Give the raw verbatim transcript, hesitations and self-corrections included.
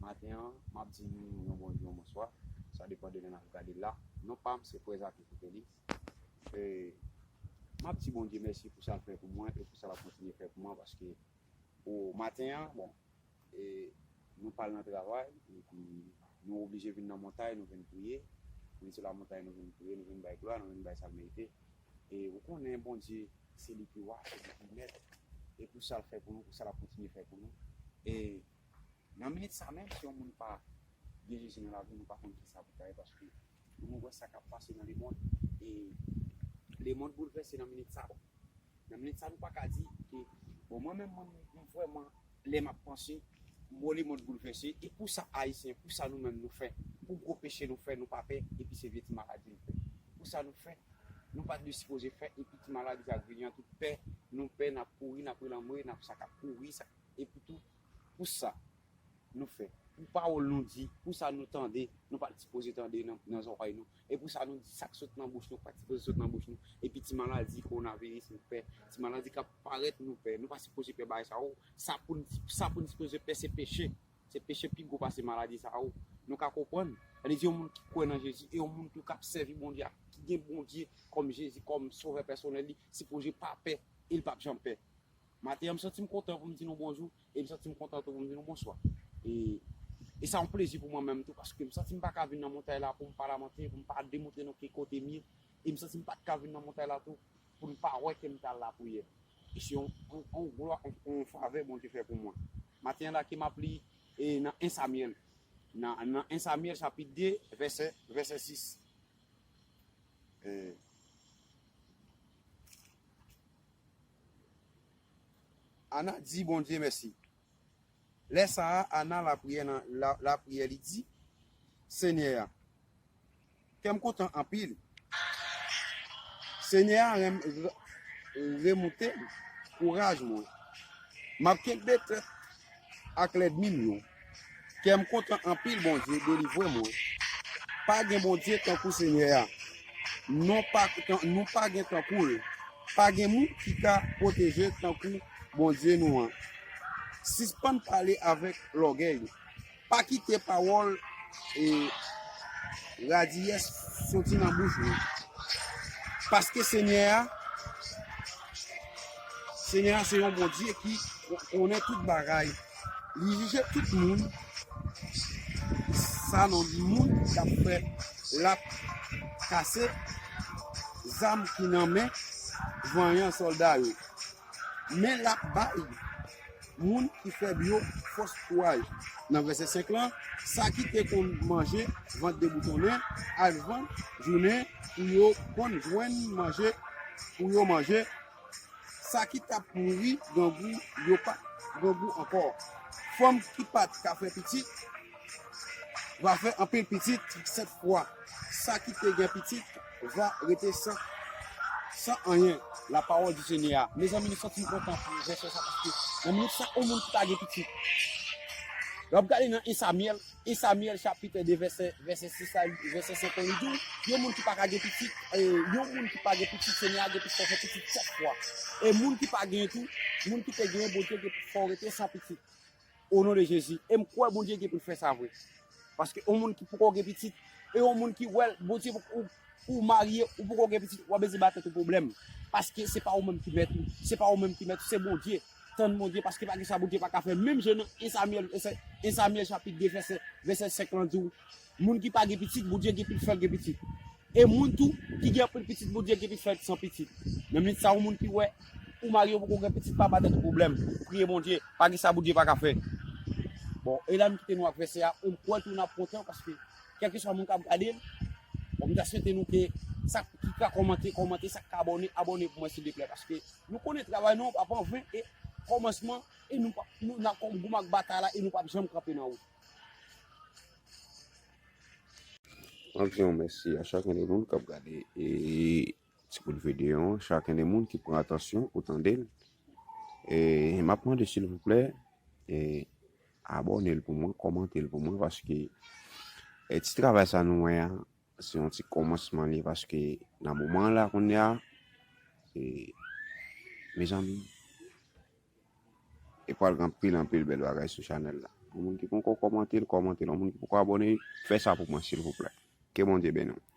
Maten an, m ap di nou yon bonjou, yon bonswa. Sa depann de lè n ap gade l la. Non pa m, se Frè Zaki Foutelis. E, m ap di Bondye mèsi pou sa l fè pou mwen e pou sa l ap kontinye fè pou mwen, paske o maten an, bon, e, nou pa al nan travay, epi nou oblije vin nan montay, nou vin priye. Nou vin sou lamontay, nou vin priye, nou vin bay glwa, nou vin bay sa l merite. E ou konnen Bondye, se li ki wa, se li ki mèt. E pou sa l fè pou nou, pou sa l ap kontinye fè pou nou. E nan minit sa menm, si yon moun pa gen Jezi nan lavi, nou pa konn kisa pou ta ye, paske nou wè sa k ap pase nan lemonn. E lemonn boulvèse nan minit sa. Nan minit sa, nou pa ka di ke, bon, mwen menm, mwen, mwen vrèman, lè m ap panse, m wè lemonn boulvèse. E pou sa Ayisyen, pou sa nou menm nou fè, pou gwo peche nou fè, nou pa pè, epi se vye ti maladi nou fè. Pou sa nou fè, nou pa t dwe sipoze fè, epi ti maladi sa k vini an, tout pè, nou pè, n ap kouri, n ap rele anmwe, n ap sa k ap kouri, sa, epi tou, pou sa nou fè, pou pawòl nou di, pou sa nou tande, nou pa t sipoze tande nan, nan zòrèy nou. E pou sa nou di, sa k sot nan bouch nou, pa t sipoze sot nan bouch nou. Epi ti maladi kowonaviris nou pè, ti maladi k ap parèt nou pè, nou pa sipoze pè bagay sa yo. Sa pou n, sa pou n sipoze pè se peche. Se peche pi gwo pase maladi sa yo. Nou ka konprann. Sa vle di yon moun ki kwè nan Jezi e yon moun tou k ap sèvi Bondye a, ki gen Bondye kòm Jezi, kòm sovè pèsonèl li, sipoze pa pè e l p ap janm pè. Maten an, m santi m kontan pou m di nou bonjou, e m santi m kontan tou pou m di nou bonswa. E, e sa yon plezi pou mwen menm tou, paske m santi m pa ka vin nan montay la pou m pa lamante, pou m pa demontre nou ki kote m ye, e m santi m pa t ka vin nan montay la tou pou n pa wè ke m t al lapriyè. E se yon, yon, yon glwa, yon, yon favè Bondye fè pou mwen. Maten an la ke m ap li, e nan en Samyèl, nan, nan en Samyèl chapit de, vèsè, vèsè sis. E, Ana di Bondye mèsi. Lè sa a, Ana lapriyè nan, la, lapriyè, li di, Senyè a, kè m kontan anpil. Senyè a renm, remoute kouraj mwen. M ap kenbe tèt ak lènmi m yo. Kè m kontan anpil, Bondye, delivre mwen. Pa gen Bondye tankou Senyè a. Non pa, tan, nou pa gen tankou l. Pa gen moun ki ka pwoteje tankou Bondye nou an. Sispann pale avèk lògèy. Pa kite pawòl, e, radiyès soti nan bouch ou. Paske Senyè a, Senyè a se yon Bondye ki konnen tout bagay. Li jije tout moun. Sa nan moun k ap fè, l ap kase zam ki nan men vanyan sòlda yo. Men l ap bay moun ki fèb yo fòs, kouraj. Nan vèsè senk lan, sa ki te konn manje vant deboutonnen, al vann jounen pou yo konn jwenn manje, pou yo manje. Sa ki t ap mouri grangou, yo pa grangou ankò. Fanm ki pa t ka fè pitit va fè anpil pitit sèt fwa. Sa ki te gen pitit va rete san, san anyen. La parole du Seigneur. Mezanmi, nou santi m kontan pou vèsè sa, paske nan minit sa, yon moun ki pa gen pitit. Lè w ap gade nan en Samyèl, en Samyèl chapit de, vèsè, vèsè sis a, vèsè senk lan, li di w, yon moun ki pa ka gen pitit, e, yon moun ki pa gen pitit, Senyè a gen pou fè pitit sèt fwa. E moun ki pa gen tou, moun ki te gen, Bondye gen pou fè w rete san pitit. O non de Jezi. E m kwè Bondye gen pou l fè sa vre. Paske yon moun ki poko gen pitit, e yon moun ki wè l, Bondye poko, ou, ou marye, ou poko gen pitit, w ap bezwen ba tèt ou pwoblèm. Paske se pa ou menm ki mèt ou, se pa ou menm ki mèt ou, se Bondye. Tann Bondye, paske pa gen sa Bondye pa ka fè. Menm jan nan en Samyèl, en Samyèl chapit de, vèsè, vèsè senk lan di w, moun ki pa gen pitit, Bondye gen pou l fè l gen pitit. E moun tou ki gen anpil pitit, Bondye gen pou l fè l san pitit. Nan minit sa, yon moun ki wè ou marye, ou poko gen pitit, pa ba tèt ou pwoblèm. Priye Bondye, pa gen sa Bondye pa ka fè. Bon, e la m kite nou ak vèsè a, e m kwè tou n ap kontan, paske kèlkeswa moun k ap gade l, bon, m ta swete nou ke sa ki ka kòmante, kòmante, sa ki ka abòne, abòne pou mwen silvouplè, paske nou konnen travay nou p ap anven, e kòmansman, e nou p ap, nou, n ap kòm goumen ak batay la, e nou p ap janm kanpe nan wout. M ap di yon mèsi a chaken de moun k ap gade, e, ti bout videyo an, chaken de moun ki pran atansyon pou tande l. E m ap mande silvouplè, e, abòne l pou mwen, kòmante l pou mwen, paske, e, ti travay sa nou wè a, se yon ti kòmansman li, paske nan moman an la kounye a, e, mezanmi, e pral gen anpil, anpil bèl bagay sou chanèl la. Yon moun ki poko kòmante l, kòmante l. Yon moun ki poko abòne, fè sa pou mwen, silvouplè. Ke Bondye beni w.